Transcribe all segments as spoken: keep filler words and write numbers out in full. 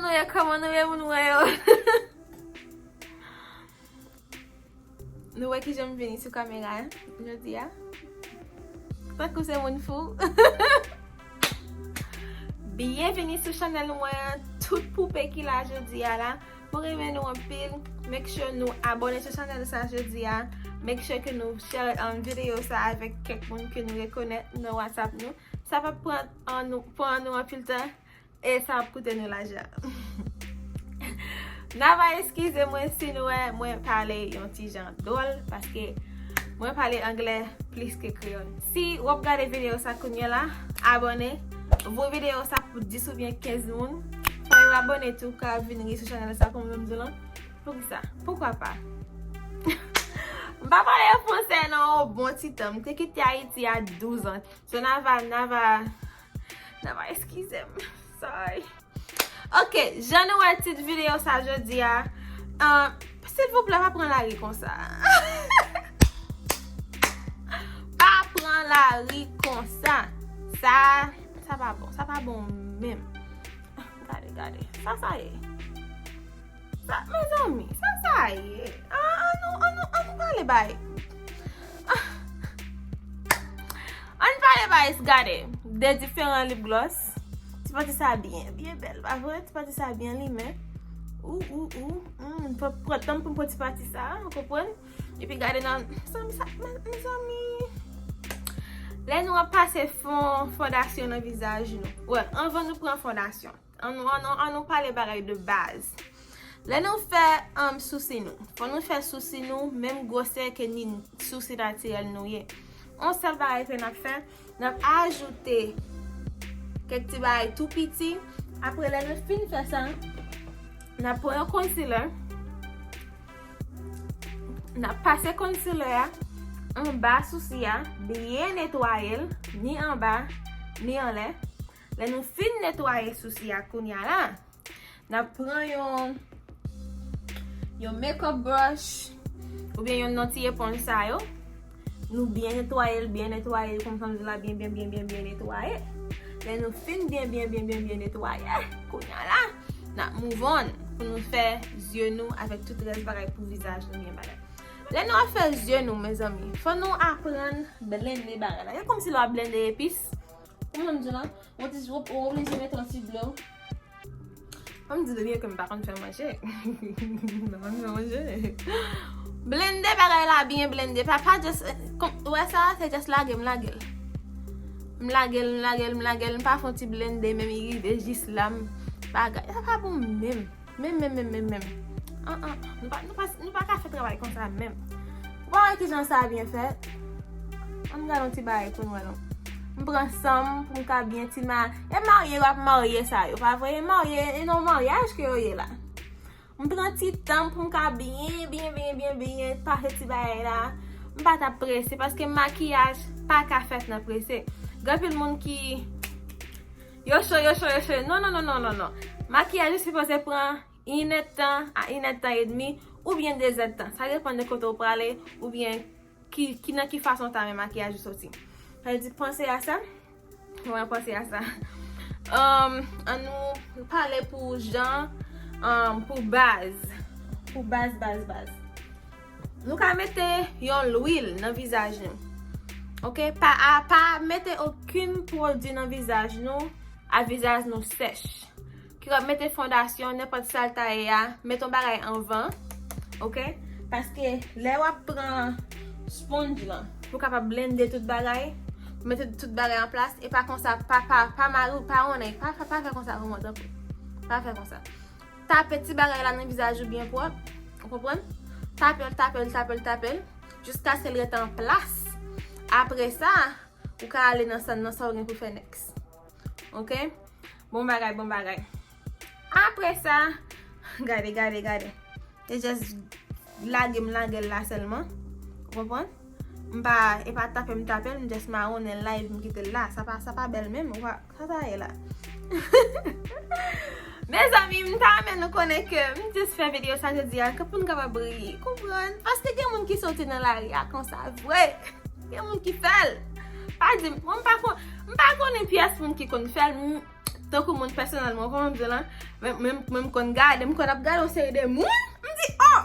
Nou ye, kòman nou ye, moun mwen yo? Nou wè kijan m vini sou kamera jodi a? Tankou se moun fou. Byenvini sou chanèl mwen an, tout poupe ki la jodi a la. Mwen renmen nou anpil. Make sure nou abòne sou chanèl sa jodi a. Make sure ke nou share, um, videyo sa avèk kèk moun ke nou rekonèt nan WhatsApp nou. Sa p ap pran an nou, pran an nou anpil tan. E sa ap koute nou lajan. N a va eskize mwen si nou wè mwen pale yon ti jan dwòl, paske mwen pale anglè plis ke kreyòl. Si w ap gade videyo sa kounye a la, abòne, voye videyo sa pou dis oubyen kenz moun. Fè yo abòne tou, ka vin ri sou chanèl sa, kòm m di w lan. Poukisa? Poukwa pa? M pa pale fransè nan yon bon ti tan. M te kite Ayiti a douz an. So, n a va, n a va, n a va eskize m. Sorry. Ok, jan nou wè tit videyo sa jodi a, uh, silvouplè, pa pran lari konsa. Pa pran lari konsa. Sa, sa pa bon, sa pa bon menm. Gade, gade, sa, sa ye. Sa, mezanmi, sa, sa ye. An, an nou, an nou, an nou pale bay. Ah. Ann pale bay, gade. De diferan lip gloss. Ti pati sa byen, byen bèl, pa vre? Ti pati sa byen limen. Ou, ou, ou. Hmm, pran, pran tan pou m pran ti pati sa, ou konprann? Epi gade nan, mezanmi, sa, me-, mezanmi. Lè nou ap pase fon, fondasyon nan vizaj nou. Wè, anvan nou pran fondasyon. An nou, an nou, an nou pale bagay de baz. Lè nou fè, um, sousi nou, fò nou fè sousi nou menm gwosè ke ni sousi natirèl nou ye. On sèl bagay ke n ap fè, n ap ajoute kèk ti bagay tou piti. Apre, lè nou fin fè sa, n ap pran yon concealer. N ap pase concealer a anba sousi a, byen netwaye l, ni anba, ni anlè. Lè nou fin netwaye sousi a kounye a la, n ap pran yon, yon makeup brush oubyen yonn nan ti eponj sa yo. Nou byen netwaye l, byen netwaye l, kòm sa m di la, byen, byen, byen, byen, byen netwaye. Lè nou fin byen, byen, byen, byen, byen netwaye, kounye a la, n ap move on pou nou fè zye nou avèk tout rès bagay pou vizaj nou byen bagay. Lè nou ap fè zye nou, mezanmi, fò nou aprann blende bagay la. E kòmsi lè w ap blende epis. Kòman m di la? Yon ti, w, w oblije mete yon ti dlo. Ban m di nou byen ke m pa konn fè manje. M pa konn fè manje. Blende bagay la byen blende. Pa, pa just, eh, kòm, ou wè sa, se just lage, m lage l. M lage l, m lage l, m lage l. M pa fè yon ti blende, menm li rive jis la, m bagay. Sa pa bon menm. Menm, menm, menm, menm, menm. An, an, nou pa, nou pa, nou pa ka fè travay konsa menm. Ou pa wè kijan sa byen fèt? Ann gade yon ti bagay pou n wè non. M pran san m pou m ka byen ti ma-, e marye w ap marye sa yo, pa vre? E marye, e nan maryaj ke yo ye la. M pran ti tan m pou m ka byen, byen, byen, byen, byen pase ti bagay la. M pa t ap prese, paske makiyaj pa ka fèt nan prese. Gen anpil moun ki, yo cho, yo cho, yo cho. Non, non, non, non, non, non. Makiyaj ou sipoze pran inèdtan a inèdtan edmi, oubyen dezèdtan. Sa depann de kote w prale, oubyen ki, ki, nan ki fason w ta renmen makiyaj ou soti. Sa vle di, panse a sa. Mwen panse a sa. Um, ann nou pale pou jan, um, pou baz. Pou baz, baz, baz. Nou ka mete yon lwil nan vizaj nou. Ok? Pa, a, pa mete okenn pwodui nan vizaj nou a vizaj nou sèch. Ki w ap mete fondasyon, nenpòt sa l ta ye a, mete yon bagay anvan, ok? Paske lè w ap pran sponj lan, pou w kapab blende tout bagay, pou mete tout bagay an plas, e pa konsa, pa, pa, pa mari, pa wonnen, pa, pa, pa fè konsa pou mwen, tanpri. Pa fè konsa. Tape ti bagay la nan vizaj ou byen pwòp, ou konprann? Tape l, tape l, tape l, tape l, jiskaske l rete an plas. Apre sa, ou ka ale nan sa, nan sa w gen pou fè next. Ok? Bon bagay, bon bagay. Apre sa, gade, gade, gade. E just lage m lage l la sèlman. Ou konprann? M pa, e pa tape m tape l, m just mawonnen l la epi m kite l la. Sa pa, sa pa bèl menm, ou pa, sa sa ye la? Mezanmi, m ta renmen nou konnen ke m just fè videyo sa jodi a, ke pou n kapab ri, konprann? Paske gen moun ki soti nan lari a konsa vre. Gen moun ki fè l. Pa di m, mwen m pa kon, m pa konnen pyès moun ki konn fè l, m, Tankou moun pèsonèlman, kòman m di la? Men, men, men m konn gade, m konn ap gade yon seri de moun, m di, oh!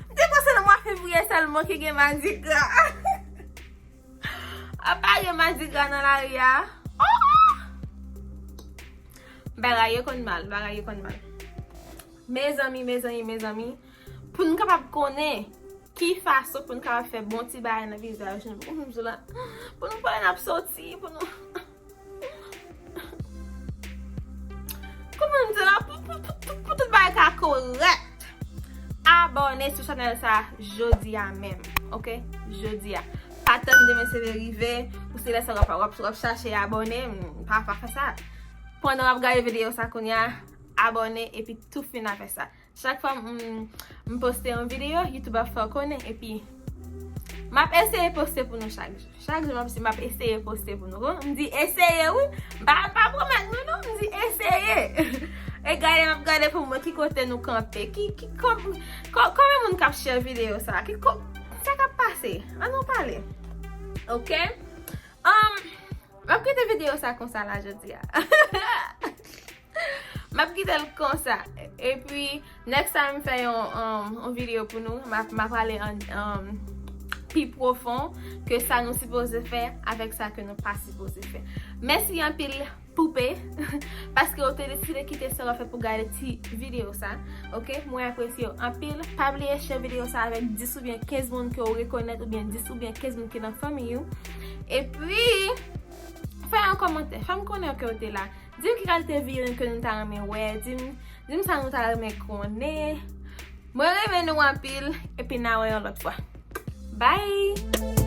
M te panse nan mwa fevriye sèlman ki gen madigra. Apa gen madigra nan lari a? Oh! Bagay yo konn mal, bagay yo konn mal. Mezanmi, mezanmi, mezanmi, pou n kapab konnen ki fason pou n kapab fè bon ti bagay nan vizaj nou, pou nou, pou nou pale n ap soti, pou nou Kòman m di la, pou, pou, pou, pou, pou tout bagay ka korèk, abòne sou chanèl sa jodi a menm, ok? Jodi a. Pa tann demen se vle rive, ou se lè sa w ap, w ap, w ap chache abòne, m, pa, pa fè sa. Pandan w ap gade videyo sa kounye a, abòne epi tou fin a fè sa. Chak fwa m, m poste yon videyo, YouTube ap fè w konnen. Epi, m ap eseye poste pou nou chak jou. Chak jou m ap, m ap eseye poste pou nou. M di eseye, wi. M pa, m pa pwomèt nou, non. M di eseye. E gade, m ap gade pou m wè ki kote nou kanpe. Ki, ki, kòm, kò-, konbyen moun k ap share videyo sa? Ki, kò-, sa k ap pase? Ann nou pale. Ok? Um, m ap kite videyo sa konsa la jodi a. M ap kite l konsa. Epi, next time m fè yon, um, yon videyo pou nou, m ap, m ap pale an, um, pi pwofon ke sa nou sipoze fè avèk sa ke nou pa sipoze fè. Mèsi anpil, poupe, paske w te deside kite sa w ap fè pou gade ti videyo sa. Ok? Mwen apresye w anpil. Pa bliye share videyo sa avèk dis oubyen kenz moun ke w rekonèt oubyen dis oubyen kenz moun ki nan fanmiy ou. Epi, fè yon kòmantè. Fè m konnen ke w te la. Di m ki kalite videyo ke nou ta renmen wè. Di m, di m sa nou ta renmen konnen. Mwen renmen nou anpil, epi n a wè yon lòt fwa. Bye!